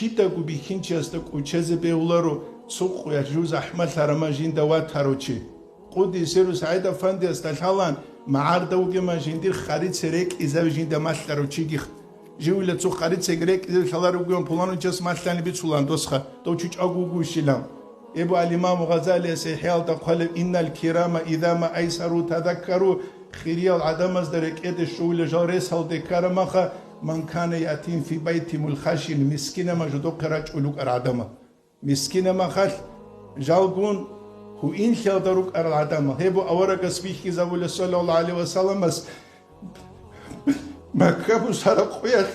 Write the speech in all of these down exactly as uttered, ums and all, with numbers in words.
Кидаго бихьинчиясда кӀочезе бегьуларо цо къоялъ жив захӀмалъарама жинда ватарав чи. Къуддиса сирругьу СагӀид-афандиясда лъалаан, магӀарда вугеман жиндир хъарица рекӀизаби жинда малъарав чигих. Живила цо хъарица рекӀизаби лъаларев вугеман пуланав час малъани бицулаан досха, дов чи чӀаго вугевищилан. Эбу ал-Имаму Гъазалияс ИхӀяалда хъвалеб: «Иннал кирама иза ма айсару тазаккару», хириял гӀадамазда рекӀеде щолила жал ресалде ккарамаха, «Ман кана ятим фи байтимул хашин», мискинама жодохъе рачӀул рукӀар гӀадамал. Мискинамахалъ жалгун гьуинлъиялда рукӀарал гӀадамал. Гьеб аварагас бихьизабула, саллаллагьу гӀалайгьи вассаламас, Макка бусараб къоялъ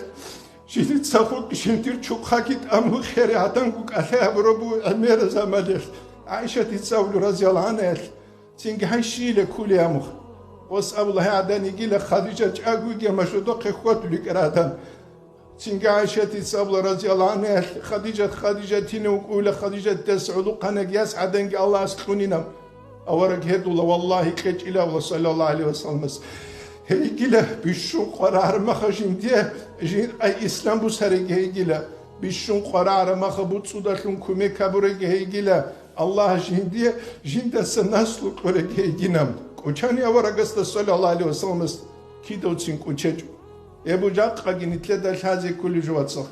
жиница хутӀ жиндир чухъаги тӀамун хери гӀаданго кӀалъай гьабураб буго гӀемераб заманалъ. ГӀайшатица абула, разияллагьу гӀангьаялъ, цинги гьай щийила кколей гьамухъ. Ос абула, гьай гӀадан йигила Хадижа чӀаго йигей машгьурдухъе хьвадулев рукӀарал гӀадан. Цинги ГӀайшатица абула, разияллагьу гӀангьаялъ, Хадижат, Хадижатина вукӀула, Хадижатидаса гӀолохъанаг яс гӀаданги Аллагьас кьунина. Авараг гьедула, валлагьи, кьечӀила, авла, саллаллагьу гӀалайгьи вассаламас. Гьейгила, бищун къварагӀараб маха жиндие, жин, ай, ислам бусареги гьейгила, бищун къварагӀараб маха буцӀцӀудалъун кумек гьабуреги гьейгила, Аллагьас жиндие, жиндаса наслу кьуреги гьейгинаб. КӀочани аварагасда, саллаллагьу гӀалайгьи вассаламас, кидавцин кӀочечӀо. Эбу жакъаги нитлъеда лъазе кколеб жо, вацал.